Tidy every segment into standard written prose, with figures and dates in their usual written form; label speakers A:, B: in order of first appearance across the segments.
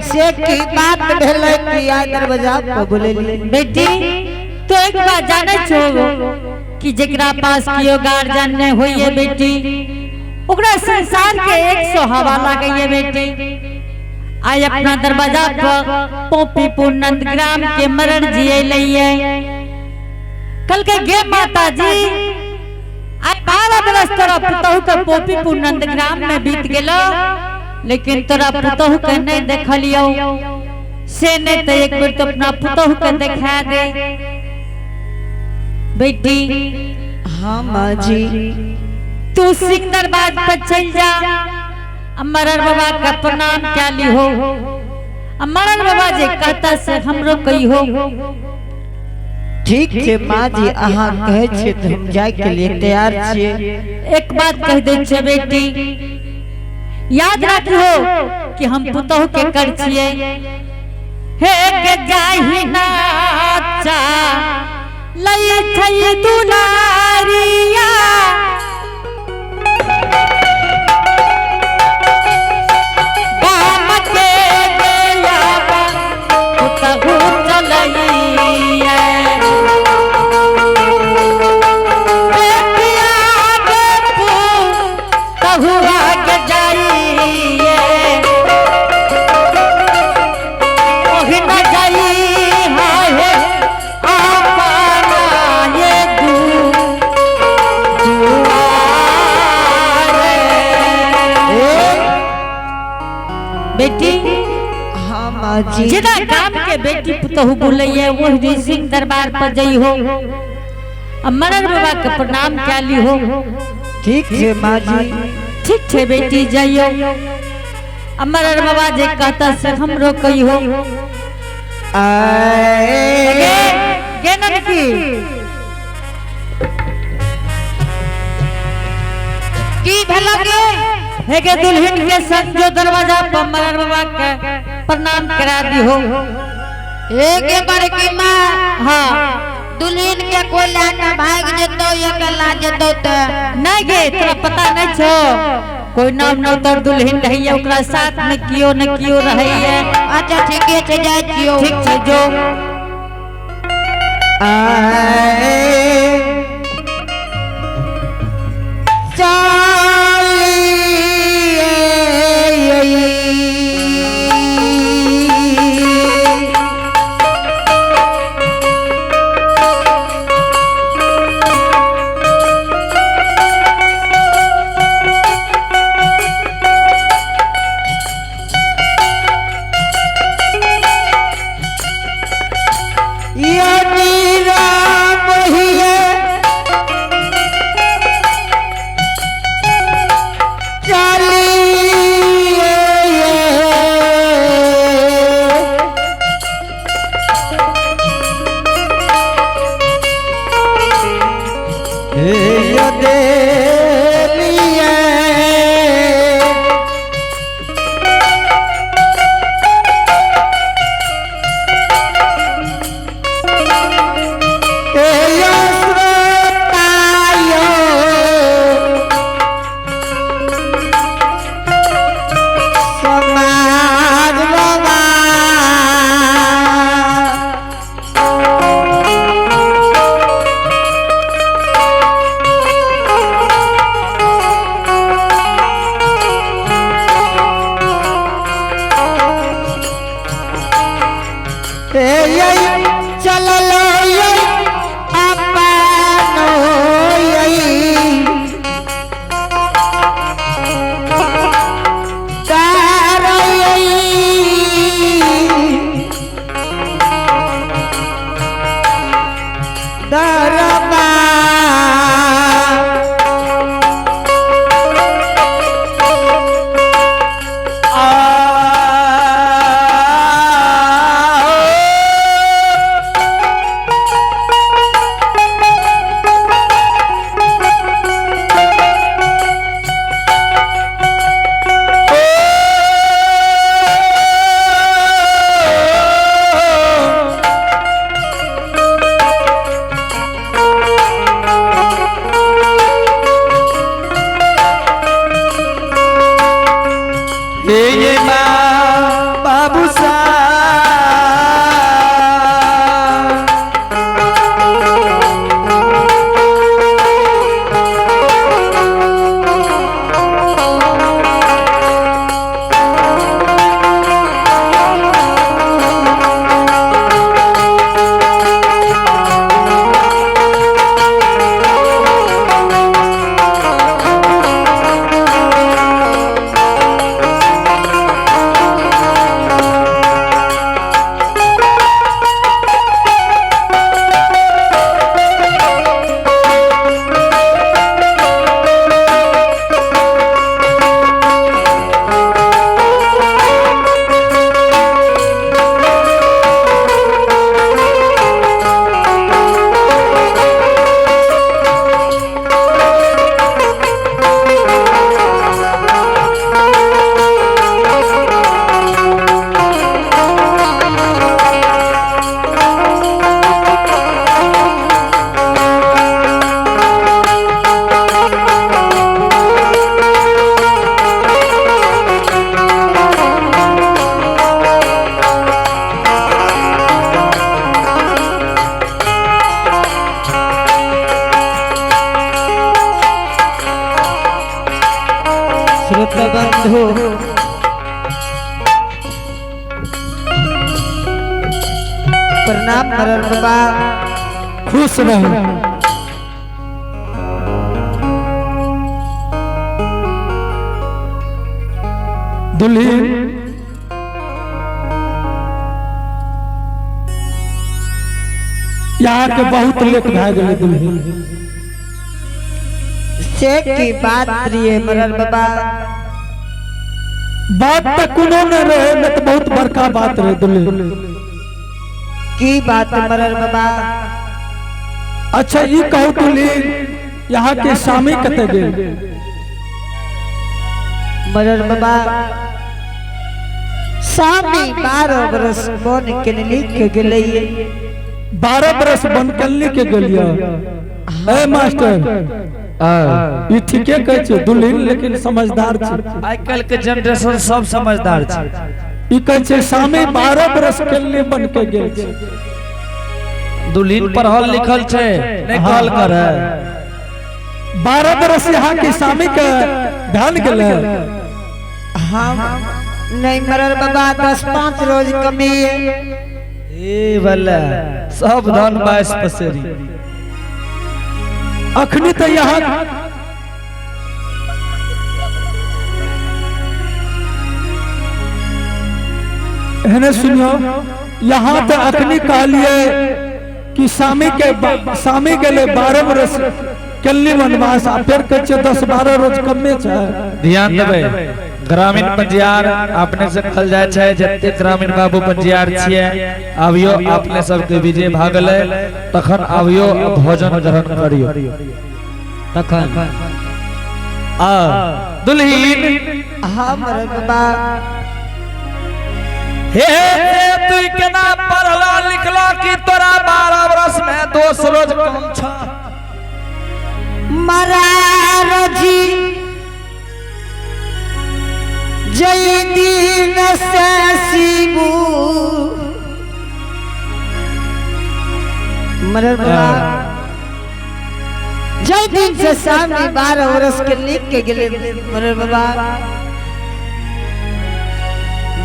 A: से की बात भेलै कि आइ दरवाजा पर बोलेलियै?
B: बेटी, तो एक बात जाने छो कि जेकरा पास कियो गार्जियन नहीं होइए बेटी, ओकरा संसार के 100 हवा लागैये बेटी। आइ अपना दरवाजा पर पोपीपुर नंदग्राम के मरण जी अइलैये। कल के गे माता जी, आइ 12 बरस तोरा पुतहु के पोपीपुर नंदग्राम में बीत गेलो, लेकिन तोरा पुतहु के नहीं देखलियो, से नहीं तो एक बेर तो अपना पुतहु के देखा दे बेटी।
A: हाँ माँ जी।
B: तू सिंह दरबार पर चल जा, मरर बाबा का प्रणाम क्या ली हो, मरर बाबा जे कहता से हमरो कही हो।
A: ठीक छै माँ जी, अहाँ कहै छियै तऽ हम जाय के लिए तैयार छियै।
B: एक बात कह दै छियै बेटी, याद रखियो कि हम पुतहु के कर छियै। हे के जाहि नाचा लई छै दुलारिया, गाम के गया पुतहु चलैया। बेटिया के पुतहु आगे जाइए, ओहि न जाई हाय अपना ये दुआरे। बेटी।
A: हाँ माँ जी।
B: जेना गाम के बेटी पुतहु बोलैये वही सिंह दरबार पर जई हो, मरर बाबा के प्रणाम क्या ली हो।
A: ठीक छै माँ जी।
B: ठीक छै बेटी, जाइयो, मरर बाबा जे कहता से हमरो कही हो।
A: आए
B: गे ननकी
C: की भेलो गे?
B: हे गे दुल्हन के संग जो दरवाजा पर मरर बाबा के प्रणाम करा दी हो।
C: हे गे बड़की माँ।
B: हाँ।
C: दुल्हन के कोई ला के भाग जेतो या के ला जेतो ते?
B: नहीं गे, तोरा पता नहीं छो, कोई नाम न उतर दुल्हन रही है, ओकरा साथ में कियो न कियो रही है।
C: अच्छा ठीके छै, जाइ छियौ।
B: ठीक छै जो।
A: आए चलिए। यदि राम हिये चलिए। हे देलिए श्रोतायो समाज बाबा। चलल अपन दरबार। आ प्रणाम मरल बाबा।
D: खुश रहू। दुल्हन, यहाँ के बहुत लेट भए गेलै दुल्हन।
A: से की बात प्रिय मरल बाबा?
D: बात तऽ कोनो नहि रहे, नहि तऽ बहुत बड़का बात रहे दुल्हन।
A: की बात मरल बाबा?
D: अच्छा ई कहू दुल्हन, यहाँ के स्वामी कतऽ गेल?
A: मरल बाबा, स्वामी 12 बरस बन के लिख गेलै।
D: 12 बरस बनकल्ली के गेलियै। ए मास्टर, ई ठीके कहै छै दुल्हन, लेकिन समझदार छै।
E: आइ काल्हि के जनरेशन सब समझदार छै।
D: ई कहै छै स्वामी 12 बरस केलनी बन के गेल छै।
E: दुल्हन पढ़ल लिखल छै, नहि कहल करे।
D: 12 बरस यहाँ के स्वामी के ध्यान गेलै।
A: हम नहीं मरल बाबा, 10-5 रोज कमी है।
E: ए भला सब धन 22 पसेरी।
D: अखनी तऽ यहाँ एहने सुनियो, यहाँ तऽ अखनी कहलिए कि स्वामी के स्वामी गेलै 12 बरस केलनी वनवास, आ फेर कहै छियै 10-12 रोज कमे छै।
E: ध्यान देबै ग्रामीण पंजियार अपने से कहल जाइ छै, जते ग्रामीण बाबू पंजियार छियै आबियो, अपने सबके विजय भऽ गेलै तखन आबियो आ भोजन ग्रहण करियो
B: तखन।
E: आ दुल्हीन।
A: हाँ मरल बाबा।
E: हे हे, तू केना पढ़ला लिखला कि तोरा 12 बरस में 2 रोज कम छ?
A: मरार जी जय दीन से शिबू मरल बाबा, जय दिन से सामने 12 बरस के लिख के गेले मरल बाबा।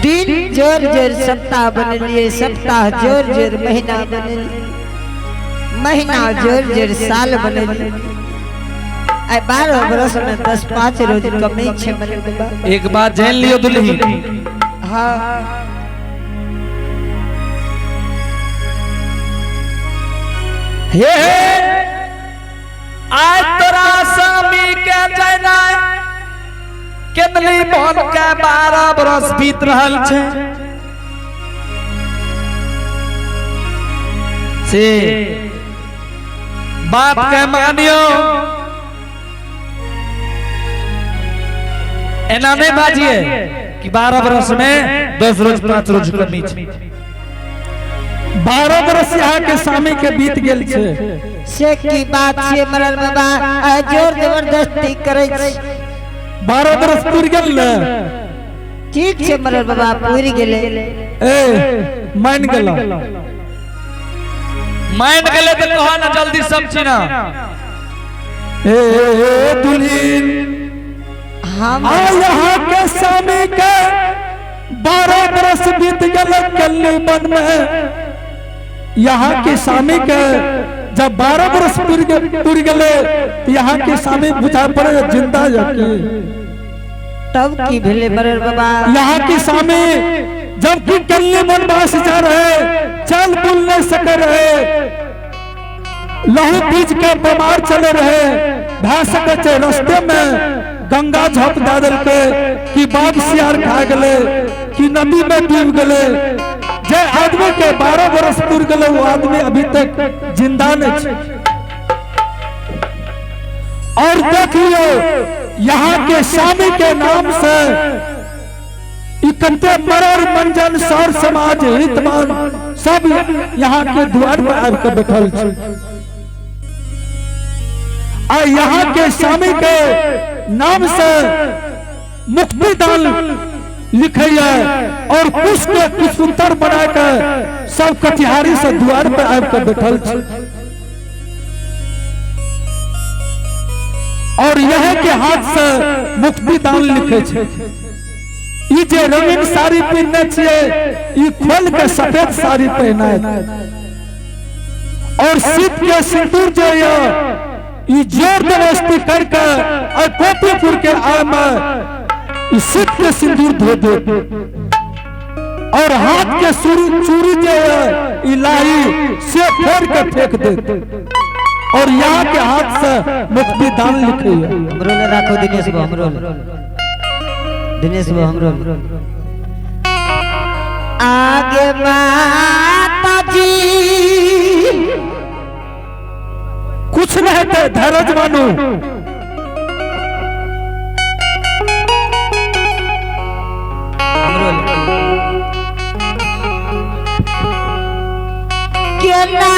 A: दिन जोर जोर सप्ताह बनलिए, सप्ताह जोर जोर महीना बनलिए, महीना जोर जोर साल बनलिए। आइ 12 बरस में 10-5 रोज कमी छै मरल बाबा।
E: एक बात जान लियो दुल्हीन।
A: हाँ।
E: हे हे, आज तोरा स्वामी के जनाय केंदली बन के 12 बरस बीत रहल छै, से बात के मानियो, एना नहीं बाजिए कि 12 बरस में 10 रोज 5 रोज कमी छै।
D: 12 बरस यहाँ के स्वामी के बीत गेल छै।
A: से की बात छियै मरल बाबा, आइ जोर जबरदस्ती करै छी।
D: 12 बरस पुरि गेल ने?
A: ठीक छै मरल बाबा, पुरि गेलै।
D: ए मान गेल।
E: मान गेलै तऽ कह ना जल्दी सब चीज ना।
D: ए दुल्हीन,
A: हम
D: आ यहाँ के स्वामी के 12 बरस बीत गेल कल्ली वन में। यहाँ के स्वामी के जब 12 बरस पुरि गेलै तऽ यहाँ के स्वामी बुझा पड़े जिंदा यकी।
A: तब की भेलै मरल बाबा?
D: यहाँ के स्वामी जबकि कल्ली वनवास जा रहे, चल बुल नहीं सके रहे, लहू पीज के बीमार चले रहे, भा सके छै रस्ते में गंगा झप दे देलकै कि बाघ सियार खा गेलै कि नदी में डूब गेलै। जे आदमी के 12 बरस पुर गेलै वो आदमी अभी तक जिंदा नहीं छै। और देख लियो यहाँ के स्वामी के नाम से इकट्ठे मरर मंजन सर समाज हितमान सब यहाँ के द्वार पर आबि के बैठल छै। आ यहाँ के स्वामी के नाम से मुक्ति दान लिखैया और कुश के कुशुत्तर बना के सब कटिहारी से द्वार पर आबि के बैठल छै। और यह के हाथ से मुक्ति दान लिखे छै। ई जे रंगीन साड़ी पहिनने छियै ई खोल के सफेद साड़ी पहनायत और सीत के सिंदूर जे ये ई जोर जबरदस्ती करके और गोपीपुर के आय में ई सीत के सिंदूर धो दे और हाथ के चूड़ी चूड़ी जे है ई लाही से फोड़ के फेंक दे और यहाँ के हाथ से मुक्ति दान लिखे है।
A: हमरो ले राखो दिनेश बाबू, हमरो ले। दिनेश बाबू, हमरो ले। आगे माता जी
D: कुछ नहीं थे धैर्य मानू।
A: हमरो ले। केना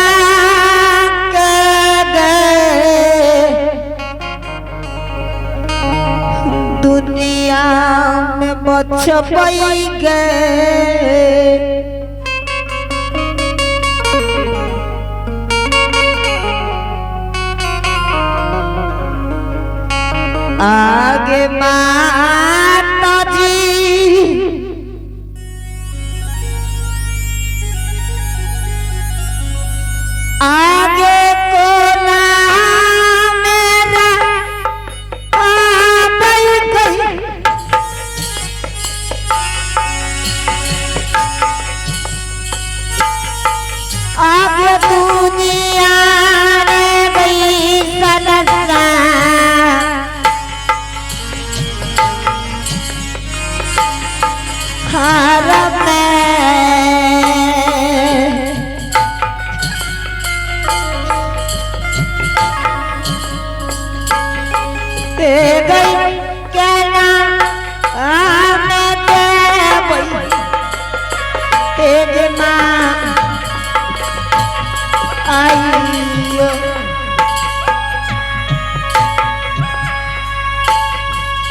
A: के गए दुनिया में बचपई गए आगे माता जी आगे कोना मेरा आबई गई आगे दुनिया रे गई सनसा हार में ते गई केना आमे देवई तेज माँ आइयो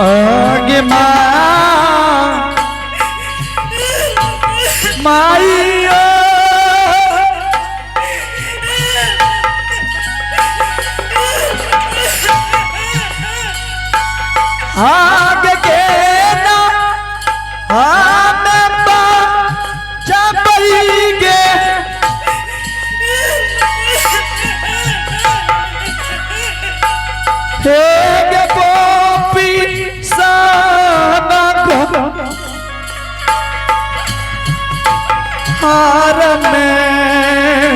E: आगे माँ माइयो आगे के ना हमें बचाई गे हे गे गोपी साना को हार में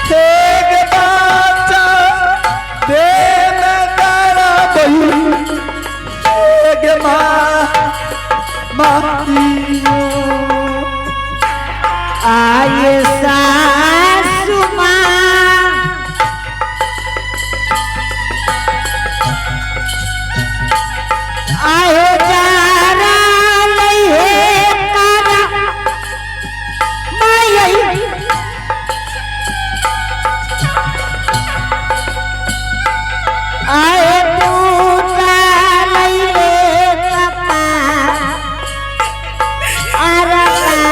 E: हे गे बाचा देन तारा बही हे गे माँ माइयो
A: आये सासु माँ आयो जारा लई हे तारा माई आए पूता लई हे कपा अरबा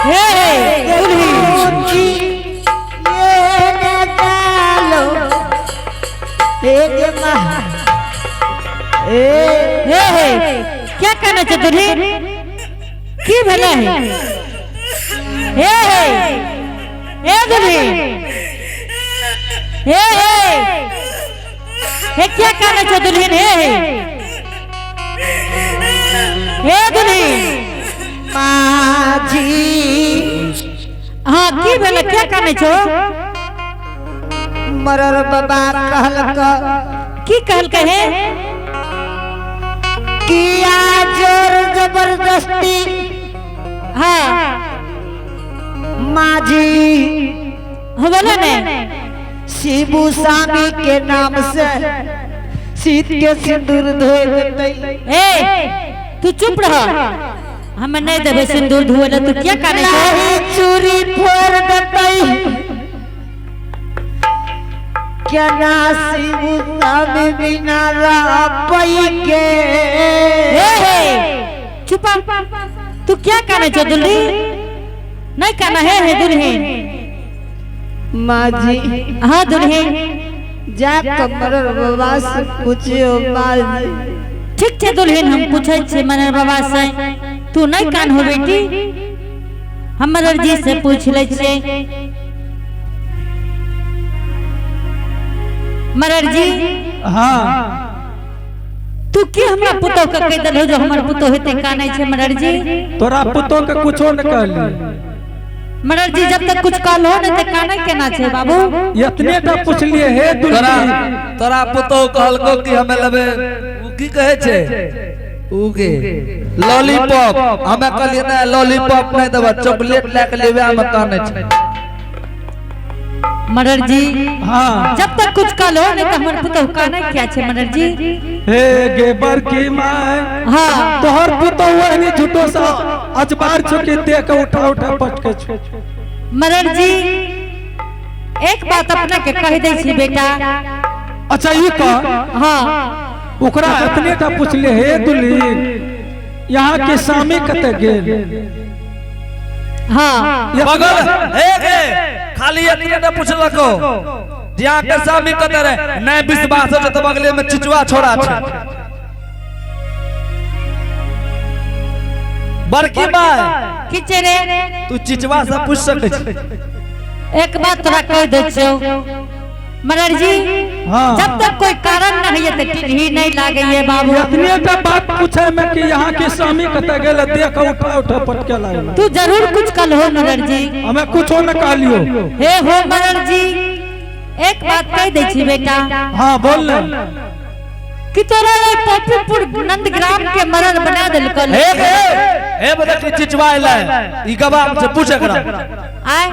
B: हे हे दुल्ही हे हे क्या कहना छे दुल्ही की भेलै हे हे हे हे दुल्ही हे हे हे क्या कहना छे दुल्हन हे हे हे दुल्ही
A: माझी
B: हाँ की भेलै क्या कहना छो
A: मरर बाबा कहलक
B: की कहलकै हे
A: किया जोर जबरदस्ती
B: हाँ
A: माझी
B: हो बोलो ने
A: शिबू स्वामी के नाम से सीत के सिंदूर धोए देतै
B: ए तू चुप रह हम नहीं देबै सिंदूर धोए ला तू क्या काने छो
A: नाही चूड़ी फोड़ देतै केना शिबू स्वामी बिना रह के
B: हे हे चुपा तू क्या काने छो दुल्ही नहीं काना हे हे दुल्हन
A: माँ जी।
B: हाँ दुल्हीन।
A: जा कमर बाबा से पूछियो माँ जी।
B: ठीक छै दुल्हीन, हम पूछै छियै मरर बाबा से। तू नहीं कान हो बेटी, हम मरर जी से पूछ लै छियै। मरर जी।
D: हाँ।
B: तू की हमरा पुतोह के कहि देलहो जो हमर पुतोह हेते कानै छै मरर जी?
D: तोरा पुतोह के कुछो न कहली।
B: मरर जी जब तक कुछ कहलो नहीं त कानै केना छै बाबू?
D: इतने टा पूछलिए हे
E: तोरा
D: दुल्हीन।
E: तोरा पुतोह कहलको कि हमें लेबे उ की कहै छै उ के लॉलीपॉप। हमें कहलिए ना लॉलीपॉप नहीं देबा, चॉकलेट लए के लेबे, हमें कानै छै।
B: मरर जी।
D: हाँ।
B: जब तक कुछ कहलो नहीं त हमर पुतोह कानै किया छै मरर जी?
D: हे गे बड़की my.
B: हाँ।
D: तोहर पुतोह वही झूठो सा अजबार छो कि देख के उठा उठा पटके छो।
B: मरर जी एक बात अपना के कह दै छी बेटा।
D: अच्छा ये कह।
B: हाँ।
D: ओकरा इतने टा पूछले हे दुल्हीन यहाँ के सामी कते गेल?
B: हाँ।
E: बगल हे गे खाली इतने टा पूछलको यहाँ के सामी कते रहे, नहीं विश्वास हो त बगले में चिचुआ छोड़ा छै। बड़की माय।
B: की छै रे?
E: तू चिचुआ से पूछ सकै छी।
B: एक बात तोरा कह दै छियौ मरर जी।
D: हाँ।
B: जब तक कोई कारण नहीं है तो टिढ़ी नहीं लागे है बाबू।
D: इतने टा बात पूछे में कि यहाँ के स्वामी कते गेल, देख उठा उठा पटके लागल।
B: तू जरूर कुछ कहलो मरर जी।
D: हमें कुछो न कहलियो।
B: हे हो मरर जी एक बात कह दै छी बेटा।
D: हाँ बोल ना।
B: कि तोरा ये पप्पूपुर नंदग्राम के मरर बना देलको।
E: हे गे हे बता कि चिचुआ एलै ई गवाह से पूछ एकरा।
B: आय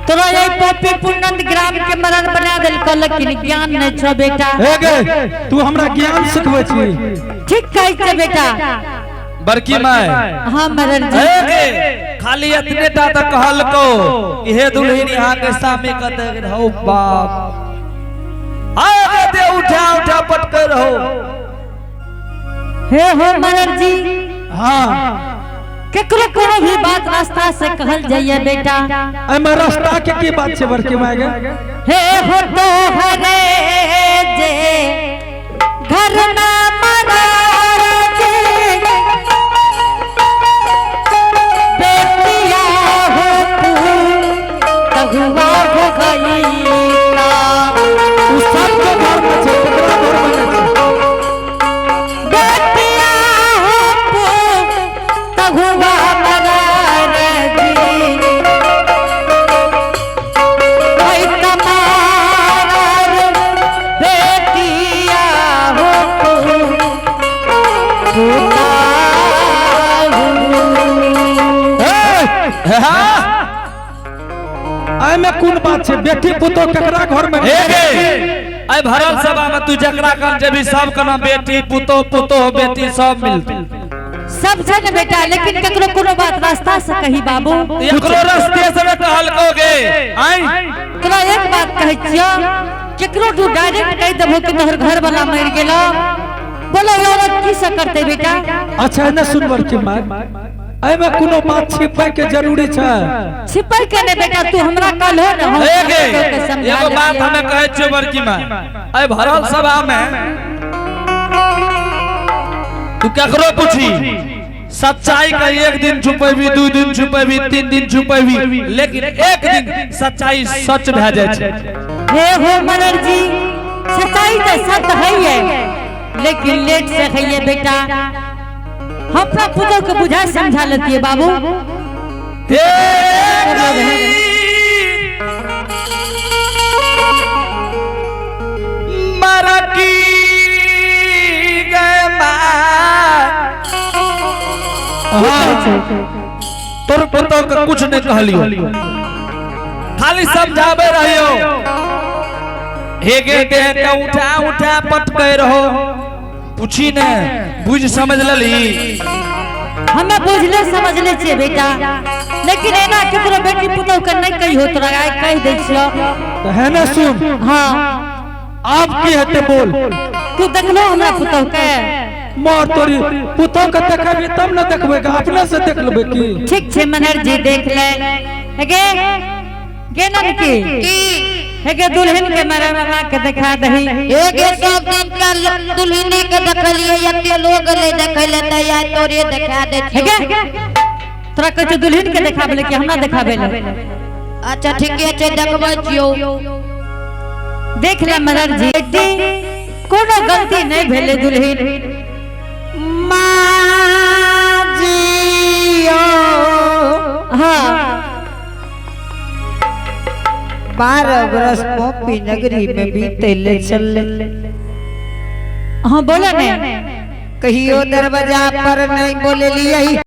B: तोरा ये पप्पूपुर नंदग्राम के मरर बना देलको, लेकिन ज्ञान नहीं छो बेटा।
D: हे गे तू हमरा ज्ञान सिखबै छी।
B: ठीक कहै छै बेटा।
E: बड़की my.
B: हाँ मरर जी।
E: हे गे खाली इतने टा त कहलको इहे दुल्हन यहाँ के सामी कते रहो बाप। आए गे दे उठा उठा पटके रहो।
B: हे हो मरर जी।
D: हाँ।
B: केकरो कोनो भी बात रास्ता से कहल जाइए बेटा।
D: एमे रास्ता के की बात छै बड़की my गे?
B: हे हो तो हरे जे घर में मरर जे बेटिया हो तू तहुआ हो गई का।
D: उ सबके घर में छै, केकरा घर में नहि छै?
B: बेटिया हो तू तहुआ मरर जी। ऐ तमार बेटिया हो तू
E: हे हां।
D: एमे कोन बात छै? बेटी पुतोह केकरा घर में?
E: हे गे ऐ भरल सभा में तू जकरा कन जेबी सब कना बेटी पुतोह पुतोह बेटी सब मिलतै।
B: सब छै ने बेटा, लेकिन केकरो कोनो बात रास्ता से कही बाबू।
E: एकरो रास्ते से कहलको गे आई।
B: तोरा एक बात कहै छियौ, केकरो तू डायरेक्ट कहि देबहो कि तोहर घर वाला मरि गेलो, बोलो औरत की से करतै बेटा?
D: अच्छा ने सुन बड़की my, एमे कोनो बात छिपै के जरूरी छै?
B: छिपै के ने बेटा, तू हमरा कहलो ने, हम
E: हे गे
B: तोरा के समझा
E: एगो बात
B: देलियै।
E: हमें कहै छियौ बड़की my, ऐ भरल सभा में तू केकरो पूछी सच्चाई का एक दिन छुपेबी, 2 दिन छुपेबी, 3 दिन छुपेबी, लेकिन एक दिन सच्चाई सच भए जाइ छै।
B: हे हो मरर जी सच्चाई तो सत्य है ही, लेकिन लेट से है ये बेटा। हम अपना पुतोह के बुझा समझा लेती है बाबू।
E: हे मरकी गए मां। तोर पुतोह के कुछ नहीं कहलियो, खाली समझाबे रहियो। हे गे देह के उठा उठा पटके रहो, पूछी ने बुझ समझ लली।
B: हमें बुझले समझले छियै बेटा, लेकिन एना केकरो बेटी पुतोह के नहीं कहियो, तोरा आइ कहि दै छियौ।
D: त है ने सुन।
B: हाँ।
D: आब की हेतै बोल?
B: तू देखलो हमरा पुतोह के?
D: मार तोरी पुतोह के देखबी तब न देखबै, अपने से देख लेबै की?
B: ठीक छै मनर जी देख ले। गे गे ननकी,
C: की?
B: हे गे, दुल्हन के मेरे मामा के देखा दही।
C: एगे सब दिन के दुल्हने के देखलिए, एते लोग ले देखै ले त आइ तोरे देखा दै
B: हे
C: छियौ।
B: गे, तोरा कहै छौ दुल्हन के देखाबे ले कि हमरा देखाबे ले?
C: अच्छा, ठीके छै, देखबै छियौ।
B: देख ले मदर जी, बेटी, कोनो गलती नहीं भेले दुल्हन।
A: माँ जियो।
B: हाँ।
A: 12 बरस पोपी नगरी में बीते ले चल।
B: हाँ, बोलो ने।
A: कहियो दरवाजा पर नहीं बोले लिये।